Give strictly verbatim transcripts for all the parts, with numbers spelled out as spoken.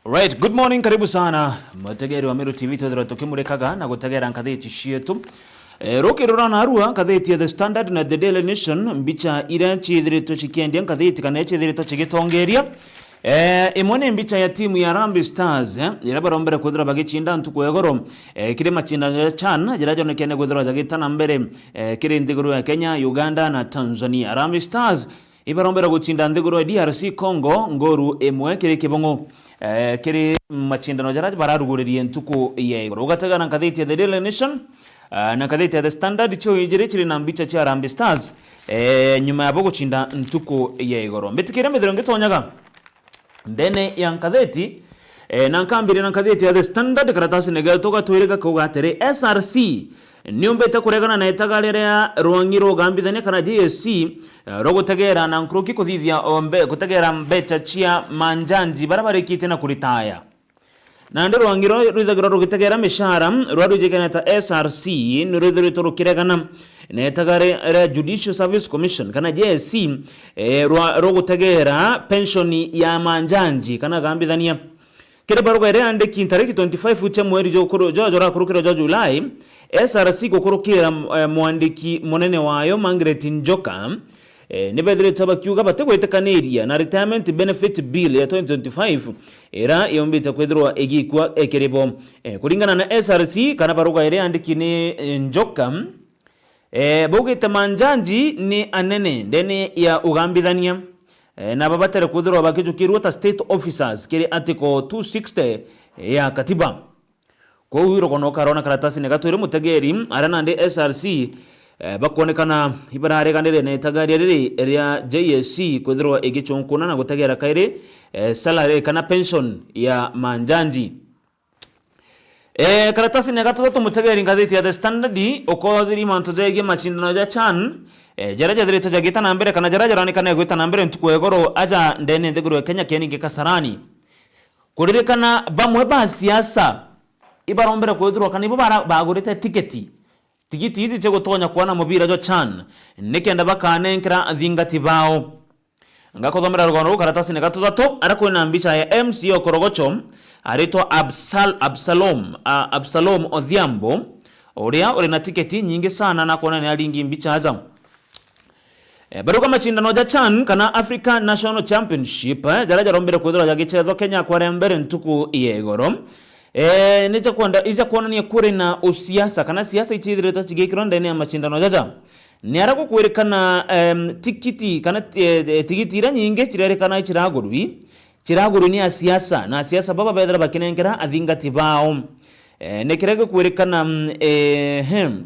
Right, good morning, karibu sana. Mutegeri wa Meru T V, twethirwa tukimurikaga na gutegera ngathiti cietu. E, rukirura narua ngathiti ya The Standard na The Daily Nation, mbicha iria ciithiritwe cikiendia ngathiti kana iria ciithiritwe cigitongeria. E, imwe ni mbicha ya timu ya Harambee Stars, e, iria barombere kwithirwa bagicinda ntuku ya igoro, e, kiri macindano ya CHAN, jaria jonekene kwithirwa jagita na mbere, e, kiri nthiguru ya Kenya, Uganda na Tanzania. Harambee Stars ibarombera gucinda nthiguru ya D R C Congo ngoru imwe kiri kibong'o, eh, kiri macindano jaria bararuguririe ntuku ya igoro. Ugategana ngathiti ya The Daily Nation, eh, na ngathiti ya The Standard, cio ijiri ciri na mbicha cia Harambee Stars, eh, nyuma yabo gucinda ntuku ya igoro. Mbitikire mbithirwe ngitonyaga ndene ya ngathiti, eh, na nkambiria na ngathiti ya The Standard, karatasine getu gatwiri gakauga atiri, S R C niumbite kuregana na itagaria ria rwang'i rwa ugambithania kana J S C, eh, rwa gutegera na nkuruki kuthithia o mbe-, gutegera mbecha cia manjanji baria barikite na kuritaya. Nandi rwang'i rwa rwithagirwa rugitegera mishara rwa rwijikene ta S R C ni rwithiritwe rukiregana na itagaria ria Judicial Service Commission kana J S C, eh, rwa, rwa gutegera pension ya manjanji kana agambithania. Kiri baruga iria yandiki ntariki twenty-five cia mweri jukuru, jo, jurakurukirwa jwa Julai, S R C gukurukira, eh, mwandiki munene wayo Margaret Njoka, eh, ni bethirite bakiuga batigwitikaniria na Retirement Benefit Bill ya twenty twenty-five ira yumbite kwithirwa igikua, eh, kiri bo. Eh, kuringana na S R C kana baruga iria yandiki ni, eh, Njoka, eh, baugite manjanji ni anene ndene ya ugambithania, eh, na babatere kwithirwa bakijukirua ta state officers kiri article two sixty ya katiba. Kwou irogono ukarona karatasine gatwiri mutegeri aria nandi S R C, eh, bakwonekana ibarareganire na itagaria riri ria J S C kwithirwa igichunkuna na gutegera kairi, eh, salary kana pension ya manjanji. Eh, karatasine gatatu mutegeri ngathiti ya The Standard ukothiri mantu jegie macindano ja CHAN, eh, jaria jathirite jagita na mbere kana jaria jaronekana gwita na mbere ntuku ya igoro aja ndene nthiguru ya Kenya, Kieni Kasarani. Kuririkana bamwe ba siasa ibarombere kwithirwa kana ibo bara-, bagurite tiketi. Tikiti ici cia gutonya kuona mubira jwa CHAN nikenda bakanenkera athingati bao. Ngakuthomera rugono ruu karatasine gatutatu, aria kwina mbicha ya M C A o Korogocho aritwa Absal-, Absalom, a, Absalom Odhiambo, uria uri na tiketi nyingi sana na kwona ni aringi mbicha aja. Eh, baruga macindano ja CHAN kana Africa National Championship, eh, jaria jarombire kwithirwa jagicethwa Kenya kwaria mbere ntuku ya igoro. Eh, ni ja kwenda, ija kwonania kuri na usiasa kana siasa ichithirite chigikirwa ndene ya macindano jaja. Ni aria gukwirikana, em, tikiti kana, eh, eh, tigiti iria nyingi cirerikana ciragurwi, ciragurwi ni asiasa, na asiasa baba bethira bakinenkera athingati bao. Eh, ni kiria gikwirikana, mm, eh, hem.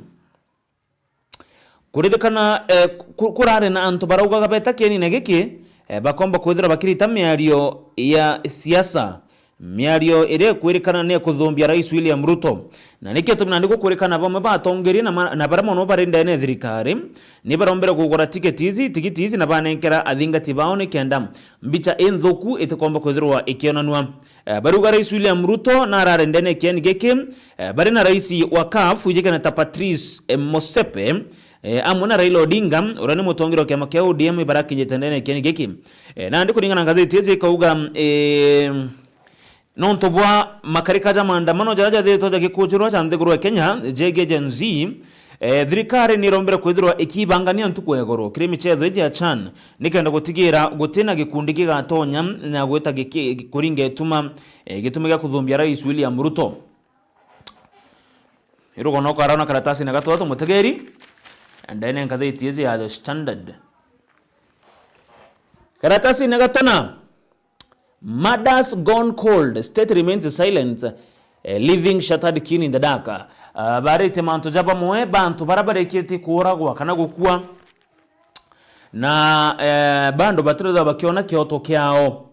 Kuririkana, eh, ku-, kurari na antu baraugaga beta kienine giki, eh, bakomba kwithira bakirita miario ya siasa, miario iria ikwirikana ni ya kuthumbia Rais William Ruto. Na nikio gitumi nandi gukwirikana bamwe ba atongeria na ma-, na baria mono bari ndene ya thirikari, ni barombere kugura tiketi ici, tigiti ici na banenkera athingati bao nikenda mbicha inthuku itikomba kwithirwa ikionanua. Eh, bariuga Rais William Ruto narare ndene ya kieni giki, eh, bari na rais wa CAF wijikene ta Patrice, eh, Motsepe, eh, amwe na Raila Odinga, uria ni mutongeria wa kiama kia O D M, ibarakinyite ndene ya kieni giki. Eh, nandi kuringana na ngathiti iji ikauga, eh, nontu bwa makarika ja maandamano jaria jathitwe jagikujirwa ja nthiguru ya Kenya jegie Gen Z, eh, thirikari ni irombere kwithirwa ikibangania ntuku ya igoro kiri michezo iji ya CHAN, nikenda gutigira gutina gikundi gigatonya na gwita giki-, kuringa ituma, eh, gitumi gia kuthumbia Rais William Ruto. Irugono ukarona karatasine gatutatu mutegeri, ndene ngathiti iji ya The Standard. Karatasine gatana, mothers gone cold, state remains silent, eh, leaving shattered kin in the dark. Ah, barite mantu ja bamwe, bantu bara barikite kuuragwa kana gukua, na, eh, bando batirethwa bakiona kioto kiao.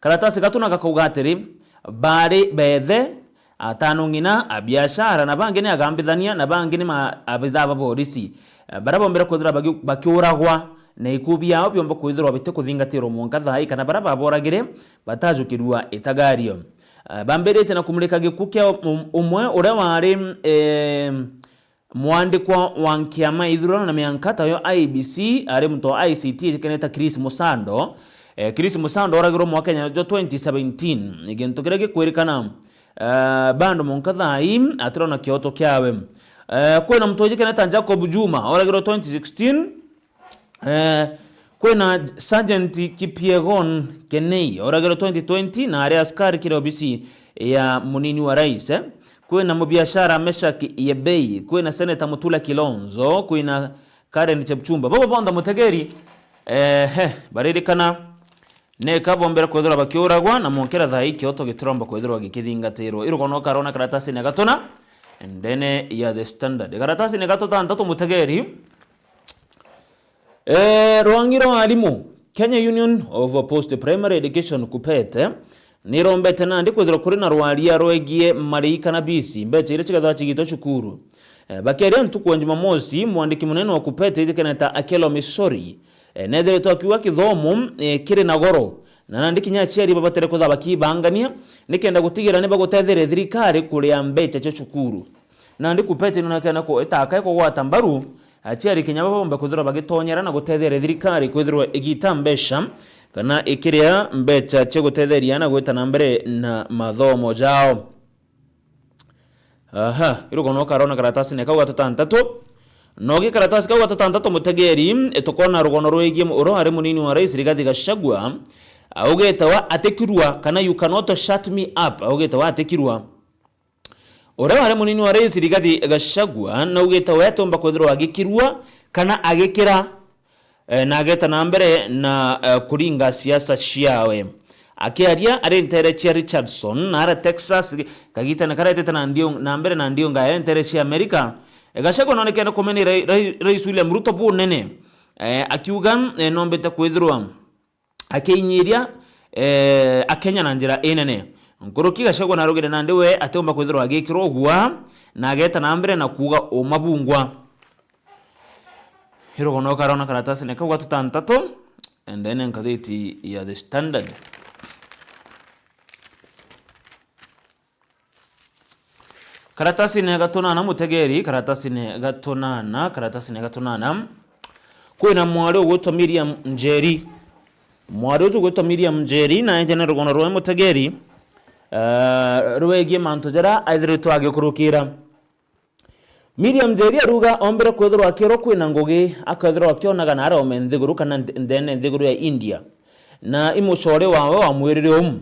Karatasi gatuna gakauga atiri, bari bethe, atano ng'ina, a biashara, na bangi ni agambithania, na bangi ni ma-, abithaa ba borisi, eh, baria bombire kwithira bagi-, bakiuragwa, na ikuu biao biomba kwithirwa bitikuthingatirwa mwanka thaa ii, kana baria baboragire batajukirua itagario. Eh, bambirite na kumurika gikuu kia um-, umwe uria wari, eh, mwandikwa wa nkiama ya ithurano na mianka tayo I E B C, ari muntu wa I C T ijikene ta Chris Musando, Eh, Chris Musando oragirwe mwakene jwa twenty seventeen, gintu kiria gikwirikana, eh, bando mwanka thaa ii atirona kioto kiawe. Eh, kwina muntu wijikene ta Jacob Juma oragirwe twenty sixteen. Eh, kwina Sergeant Kipyegon Kenei oragirwe twenty twenty na ari askari kiri obisi ya munini wa rais, eh. Kwina mubiashara Meshak Yebei, kwina Senator Mutula Kilonzo, kwina Karen Chepchumba. Bobo bonthe mutegeri, ehe, baririkana, neka bombere kwithirwa bakiuragwa, na mwonkera thaa ii kioto gitiromba kwithirwa gikithingatirwa. Irugono karona karatasine gatuna, ndene ya The Standard. Karatasine gatu tantatu mutegeri. Eh, rwangi rwa arimu, Kenya Union of Post Primary Education, KUPPET, nirombete nandi kwithirwa kuri na rwaria rwegie marii kana bisi, mbecha iria cigathaa cigitwa cukuru. Eh, bakiaria ntuku ya Jumamosi, mwandiki munene wa KUPPET ijikene ta Akello Misori, eh, nethiritwe akiuga kithomo, eh, kiri na goro, na nandi kinya aciari babatere kuthaa bakibangania, nikenda gutigira ni bagutetheria thirikari kuria mbecha cia cukuru. Nandi KUPPET nonekene ku itaka ikugwata mbaru aciari kinya baba bombe kwithirwa bagitonyera na gutetheria thirikari kwithirwa igita mbecha kana ikiria mbecha cia gutetheria na gwita na mbere na mathomo jao. Aha, irugono karona karatasine kau gatutantatu. Nogi karatasi kau gatutantatu mutegeri, tukona rugono rwegie uro ari munini wa rais Rigathi Gachagua, augite wa atikirua kana "You cannot shut me up," augite wa atikirua. Uria wari munini wa rais Rigathi Gachagua naugite we atiumba kwithirwa agikirua kana agikira, eh, na ageta na mbere na, eh, kuringa siasa ciawe. Akiaria ari ntere cia Richardson na ara Texas, kagitene karetete na ndio-, na mbere na ndiunga ya ntere cia Amerika, eh, Gachagua nonekene kumeni rai-, rai-, rais William Ruto bunene, eh, akiuga, eh, nombete kwithirwa akiinyiria, eh, Akenya na njira inene. Nkuruki Gachagua narugire nandi we atiumba kwithirwa agikirwa ugua na ageta na mbere na kuuga uma bungwa. Irugono karona karatasine kau gatutantatu, and then ngathiti ya The Standard. Karatasine gatunana mutegeri, karatasine gatunana, karatasine gatunana. Kwina mwari ugwitwa Miriam Njeri. Mwari uju ugwitwa Miriam Njeri na enjene rugono rwa mutegeri, eh, rwegie mantu jaria aithiritwe agikurukira. Miriam Njeri aruga ombere kwithirwa akirwa kwina ngugi, akethirwa akionaga na arome nthiguru kana nth-, nthene nthiguru ya India. Na imucore wawe wa mwirire umu.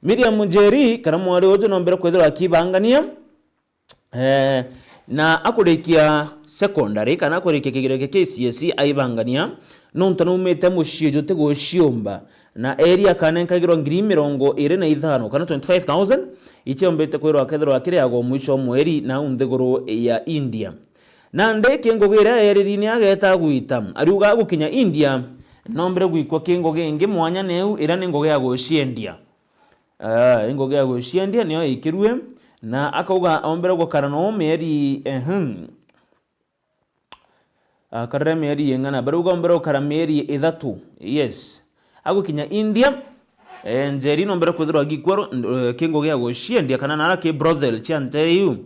Miriam Njeri, kana mwari uju nombere kwithirwa akibangania, eh, na akurikia secondary, kana akurikia kigerio kia K C S E aibangania, nontu naumite mucii juti guciumba, na eri akanenkagirwa ngiri mirongo iri na ithano, kana twenty-five thousand, ichiombite kwirwa akethirwa akiriagwa mwicho o mweri nau nthiguru ya India. Nandi kingugi iria eriri ni ageta gwita, ariuga agukinya India, nombire gwikwa kingugi ingi mwanya neu iria ni ngugi ya guciendia. Ah, ingugi ya guciendia niyo ikirue, na akauga ombire gukara no mieri, ehem. Akarire mieri ing'ana, bariuga ombire gukara mieri ithatu. Yes. Agukinya India, eh, Njeri nombire kwithirwa agikua ru-, eh, kingugi ya guciendia kana nara ki brothel cia nte iu.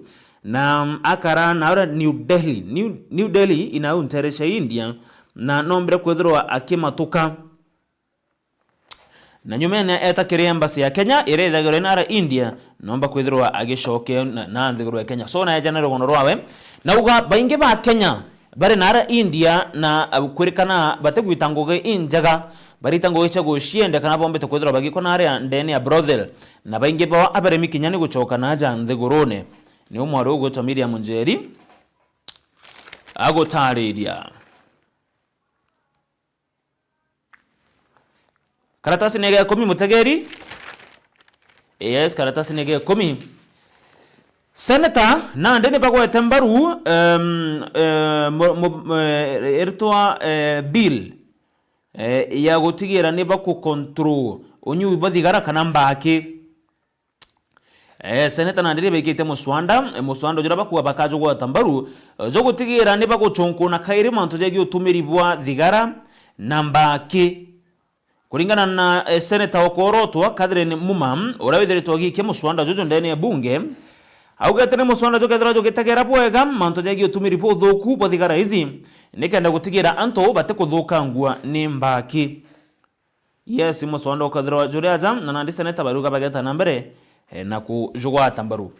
Na, mm, akara na ura New Delhi. New, New Delhi inau ntere cia India, na nombire kwithirwa akimatuka. Na nyumene eta kiri embassy ya Kenya iria ithagirwa inara India, nomba kwithirwa agicoke na, na nthiguru ya Kenya. So, naeja na rugono rwawe, nauga baingi ba Kenya bari nara India na, uh, kwirikana batigwita ngugi injega, barita ngugi cia guciendia kana bombite kwithirwa bagikwa naria ndene ya brothel. Na baingi bao abaremi kinya ni gucoka naja nthigurune. Niu mwari ugwitwa Miriam Njeri agutariria. Karatasi ni ga ikumi, mutegeri. Yes, karatasi ni ga ikumi. Senator nandi ni bagwete mbaru, em, eh, mu-, mu-, eh, iritwa, eh, bill, eh, ya gutigira ni baku control unyui bwa thigara kana mbaki. Eh, seneta nandi ni baikite muswanda, eh, muswanda juria bakuga bakajugwata mbaru, eh, jwa gutigira ni baguchunkuna kairi mantu jegie utumiri bwa thigara na mbaki. Kuringana na, eh, seneta Okorotwa Catherine Muma, uria withiritwe agiikia muswanda juju ndene ya bunge, augete ni muswanda jukethirwa jugitegera bwega mantu jegie utumiri buthuku bwa thigara ici, nikenda gutigira antu batikuthukangua ni mbaki. Yes, muswanda ukathirwa juri aja, na nandi seneta baruga bageta na mbere, eh, na kujugwata mbaru.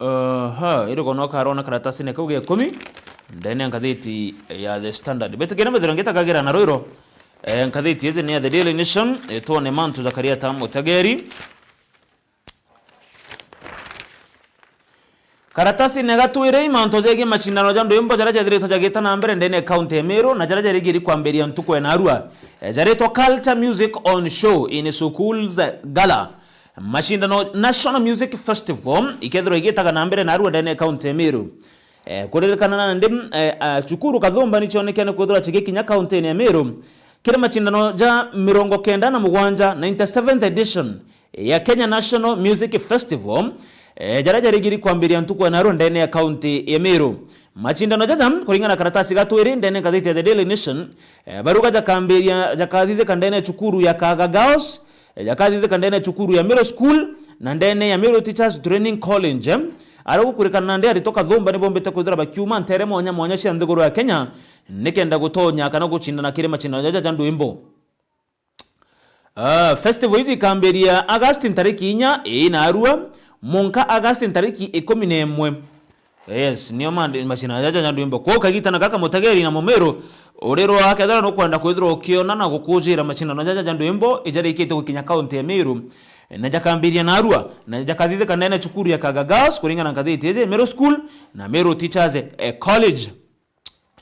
Aha, iri kono karona karatasine kau gia ikumi, ndene ya ngathiti ya The Standard. Betikene mbethira ngitakagira na rwiro, eh, ngathiti iji ni ya The Daily Nation, eh, twone mantu jakaria ta mutegeri. Karatasine gatwire mantu jegie macindano ja ndwimbo jaria jethiritwe jagita na mbere ndene ya kaunti ya Meru, na jaria jarigiri kwambiria ntuku ya narua. Eh, jaritwa Culture Music on Show in Schools Gala. Macindano National Music Festival ikethirwa igitaga na mbere narua ndene ya kaunti ya Meru. Eh, kuririkana nandi, eh, ah, cukuru Kathumba nicionekene kwithirwa cigikinya kauntine ya Meru kiri macindano ja mirongo kenda na mugwanja, ninety-seventh edition, ya Kenya National Music Festival, eh, jaria jarigiri kwambiria ntuku ya narua ndene ya kaunti ya Meru. Macindano jaja, kuringana na karatasi gatwiri ndene ngathiti ya The Daily Nation, eh, baruga jakambiria, jakathithika ndene ya cukuru ya Kaga Girls, eh, jakathithika ndene ya cukuru ya Meru School, na ndene ya Meru Teachers Training College, eh, aria gukurikana nandi aritwa Kathumba nibombite kwithira bakiuma ntere mwanya mwanya cia nthiguru ya Kenya, nikenda gutonya kana gucindana kiri macindano jaja ja ndwimbo. Ah, festival iji ikambiria August ntariki inya, ii narua, munka August ntariki ikumi na imwe. Yes, nio mandi-, macindano jaja ja ndwimbo. Kwou kagitana gaka mutegeri na mumiru urirwa akethira nukwenda kwithirwa ukiona na gukujira macindano jaja ja ndwimbo ijarikitie gukinya kaunti ya Meru, na jakambiria narua, na jakathithika ndene cukuru ya Kaga Girls, kuringana na ngathiti iji, Meru School na Meru Teachers, eh, College.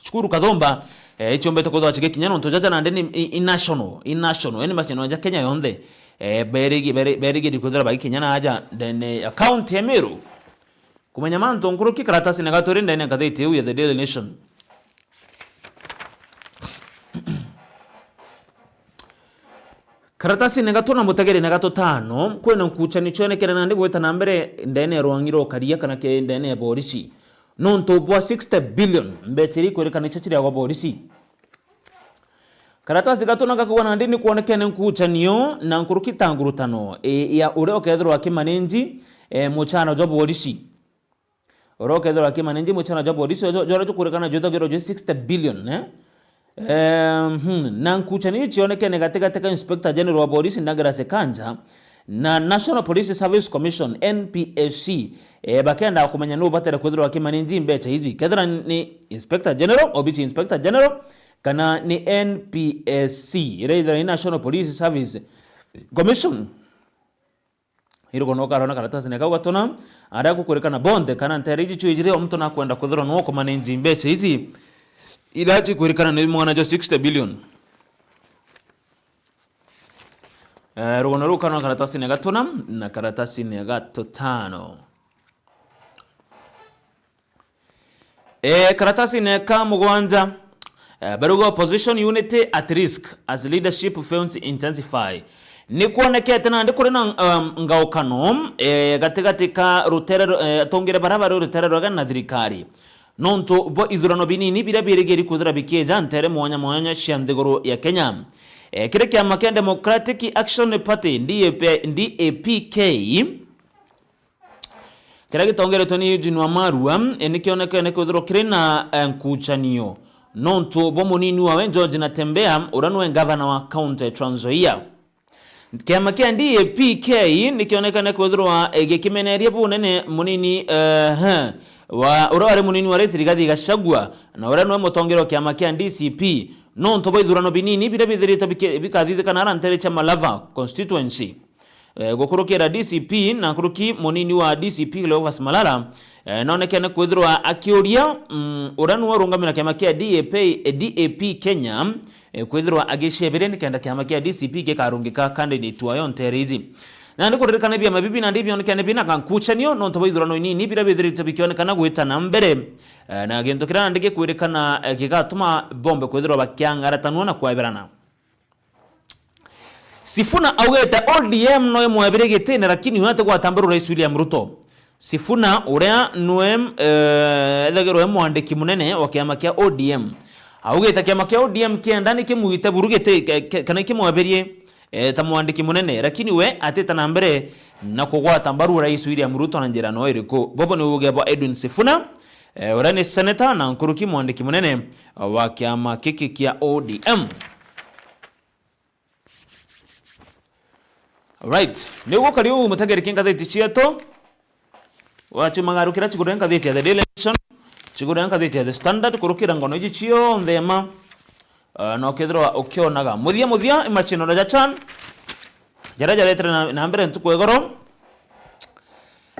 Cukuru Kathumba, eh, ichombete kwithirwa cigikinya nontu jaja nandi ni i, i national, i national, yani macindano ja Kenya yonthe, eh, berigi-, beri-, berigiri kwithirwa bagikinya na aja ndene ya kaunti ya Meru. Kumenya mantu nkuruki karatasine gatwiri ndene ya ngathiti iu ya The Daily Nation. Karatasine gatu na mutegeri na gatutano, kwina nkuchani cionekere nandi gwita na mbere ndene ya rwangi rwa ukaria kana ke ndene ya borisi. Nontu bwa sixty billion mbecha iria ikwirikana icio ciriagwa borisi. Karatasi gatu na gakuga nandi ni kwonekene nkuchanio na nkuruki ta ngurutano, e, ya uria ukethirwa akimanage, e, muchara jwa borisi. Uria ukethirwa akimanage muchara jwa borisi, jo-, joria jukurikana jwithagirwa jwi sixty billion, eh? Ehm, hmm, na nkuchanio iu cionekene gatigati ka Inspector General wa Borisi Douglas Kanja na National Police Service Commission, N P S C, eh, bakenda kumenya nu ubatere kwithirwa akimanage mbecha iji. Kethira ni Inspector General, obisi Inspector General, kana ni N P S C, iria ithirwa ni National Police Service Commission. Irugo no karona karatasine kau gatuna, aria gukurikana bonde kana ntere iji cio ijiri o muntu nakwenda kwithirwa nu ukumanage mbecha iji, iria cikwirikana ni mwana jo sixty billion. Eh, rugono ruu karona karatasine gatuna na karatasine gatutano. E, karatasine ka mugwanja, e, baruga opposition unity at risk as leadership fails to intensify. Ni kwonekete nandi kuri na, um, ngaukano, e, gatigati ka rutere ru-, e, atongere bara bari rutere rwega na thirikari. Nontu bo ithurano binini biria birigiri kwithira bikieja ntere mwanya mwanya cia nthiguru ya Kenya. E, kiri kiama kia Democratic Action Party, D A P, D A P K, kiria gitongeretwe ni Eugene Wamalwa, e, nikionekene kwithirwa kiri na, e, nkuchanio nontu bwa munini wawe George Natembeya, uria niwe ngavana wa kaunti ya Trans Nzoia. Kiama kia D A P K nikionekene kwithirwa, e, gikimeneria bunene munini, e, he, wa uria wari munini wa Rais Rigathi Gachagua, na uria niwe mutongeria wa kiama kia D C P, nontu bwa ithurano binini biria bithirite biki-, bikathithikana ara ntere cia Malava constituency. Eh, gukurukira D C P na nkuruki munini wa D C P Cleophas Malala, eh, nonekene kwithirwa akiuria, mm, uria niwe urungamira kiama kia D A P, eh, D A P Kenya, eh, kwithirwa agiciebire nikenda kiama kia D C P gikarungika candidate wayo ntere ici. Nandi kuririkana biama bibi nandi bionekene bina gankuchanio nontu bwa ithurano inini biria bithirite bikionekana gwita na mbere, eh, na gintu kiria nandi gikwirikana, eh, gigatuma bombe kwithirwa bakiang'aratanua na kweberana. Sifuna augite O D M no imwebire gitine, lakini we atigwata mbaru Rais William Ruto. Sifuna uria nwe, eh, ethagirwa e mwandiki munene wa kiama kia O D M, augite kiama kia O D M kienda ni kimuite buru giti, ke-, ke-, kana kimweberie, eh, ta mwandiki munene, lakini we atita na mbere na kugwata mbaru Rais William Ruto na njira no iriku. Bobo ni uge bwa Edwin Sifuna. eh, uria ni seneta na nkuruki mwandiki munene wa kiama giki kia O D M. Right. Ni ugukari u mutegeri ki ngathiti cietu. Wachumagarukira chiguru ya ngathiti ya The Daily Nation, chiguru ya ngathiti ya The Standard, kurukira ngono iji cionthe ma. Uh, no kethirwa ukionaga. Muthia muthia, i macindano ja CHAN, jaria jaretire na, na mbere ntuku ya igoro.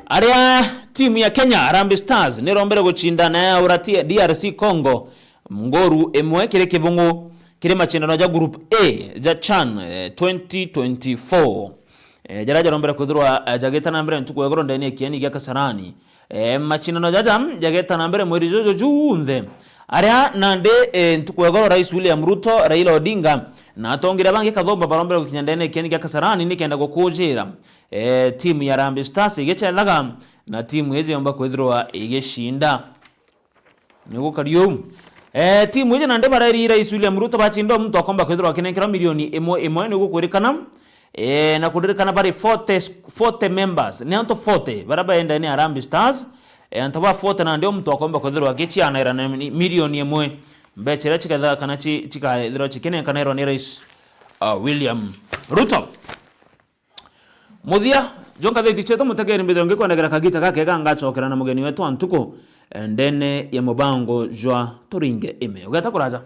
Aria timu ya Kenya Harambee Stars nirombere gucindana ya urati D R C Congo ngoru imwe kiri kibungu kiri macindano ja Group A ja CHAN, eh, twenty twenty-four. Eh, jaria jarombere kwithirwa, eh, jagita na mbere ntuku ya igoro ndene ya kieni gia Kasarani. Eh, macindano jaja jageta na mbere mweri juju junthe. Aria nandi, eh, ntuku ya igoro Rais William Ruto, Raila Odinga na atongeria bangi kathumba barombere gukinya ndene ya kieni gia Kasarani nikenda gukujira, eh, timu ya Harambee Stars igicethaga na timu iji yomba kwithirwa igicinda. Ni gukari uu. Eh, timu iji nandi bareri Rais William Ruto bacinda muntu akomba kwithirwa akinenkerwa milioni imwe imwe ni gukwirikana. Eh, na kuririkana bari forty, forty members. Ni antu forty baria baendaine Harambee Stars. Eh, antu ba forty nandi o muntu akomba kwithirwa agicianaira na mi-, milioni imwe. Mbecha iria cikethira kana ci-, cikethirwa cikinenkanairwa ni Rais, uh, William Ruto. Muthia jwa ngathiti cietu, mutegeri, mbithirwa ngikwendagera kagita gakega ngacokera na mugeni wetu wa ntuku, eh, ndene ya mubango jwa Turinge Ime. Ugeta kuraja.